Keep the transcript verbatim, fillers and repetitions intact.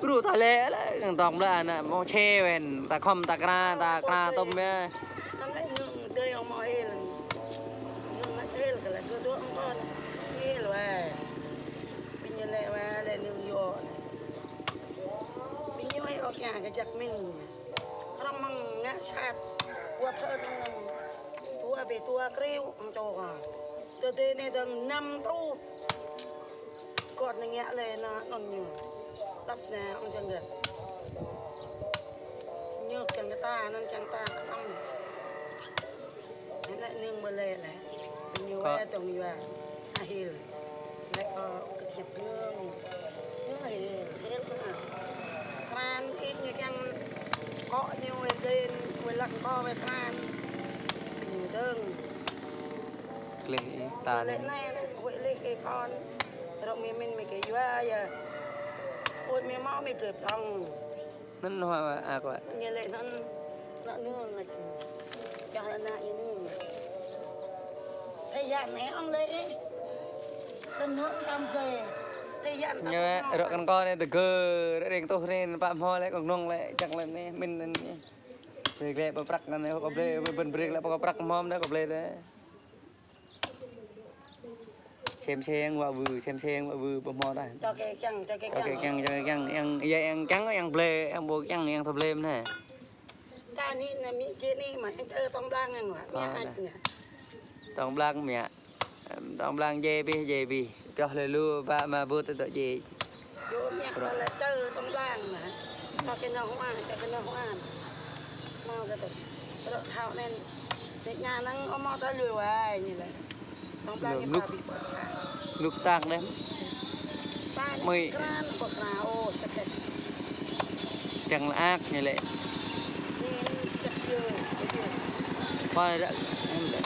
Gru ta lĕ lĕ, tong ƀlă ană mơ̆ng čê wen, ta khŏm ta kra, ta kra tôm ya. Anăn lĕ nương dơi ong mơ̆ hil. Nương mă hil kơ lĕ gru dua ong kon. Hil wai. Ƀing ñu lĕ wai lĕ nương yua. Ƀing ñu hil ôk ya kơ jak min. Hrŏm mơ̆ng ngă sat. Dua phơ nương. Dua bê dua kriu ong čô kơ. Tơ dê anai dơ̆ng năm truh. Kŏt anai ngă lĕ ană anŭn ñu. Tăp anai ong jơngget. Ñu kiăng kơ ta, anăn kiăng ta kơ tăm. Anai lĕ nương ƀơi lĕ lĕ. Ñu wai tong yua. Ahil. Lĕ kơ kơthiăp nương. Ñu ahil, ahil kơ. Kran ih ñu kiăng kŏ ñu wai ƀlĕn, wai lăk kơ wai kran. Ñu dơ̆ng. Klih ih ta lĕ anai. Anai, huĭ lĕ kơ kon. Rŏk mĭn mĭn mĭn kơ yua ya. Huĭ mĭn mâo mĭn blơi blong. Anŭn hua ak wa. Ñu lĕ anŭn, ană nương lĕ. Čah ană ñu nương. Tơyă anai ong lĕ ih. Tơnŭn tam gơi. Tơyă ană ñu rŏk kăn kon anai tơgơ, rĕng tuh anai, pă hmâo lĕ kông nong lĕ, čang lĕ anai, mĭn anai. Brơi lĕ pơprăk anai, kơ blơi, bơ̆n brơi lĕ pơprăk hmâo anai, kơ blơi anai. Sem sem wă wư, sem sem wă wư, ƀu hmâo ta. Čô kơ kiăng, čô kơ kiăng. Čô kơ kiăng, čô kơ kiăng. Yang, ya yang kiăng, yang blơi, yang ƀu kiăng, yang tơ blơi mơ̆n hă. Ta ni na mi jê ni mă, yang tơ tong blang yang wă, mi ăt na. Tong blang mi ăt. Tong blang jê bih, jê bih. Pioh lĕ lu, pă mă bŭt tơ jê. Yua mă ta lĕ tơ tong blang na. Čô kơ nao hua, čô kơ nao hua. Hmâo kơ tơ. Rŏk thâo anai. Tĕ ña năng ôh mâo ta lui wai ñu lĕ. Tong blang ñu pă bih pă kra. Nuk tak đeh. Mơi. Kran pă kra ô sĕt sĕt. Čang lă ak ñu lĕ. Ñen čăk yơ, yơ. Pă ră, em lĕ.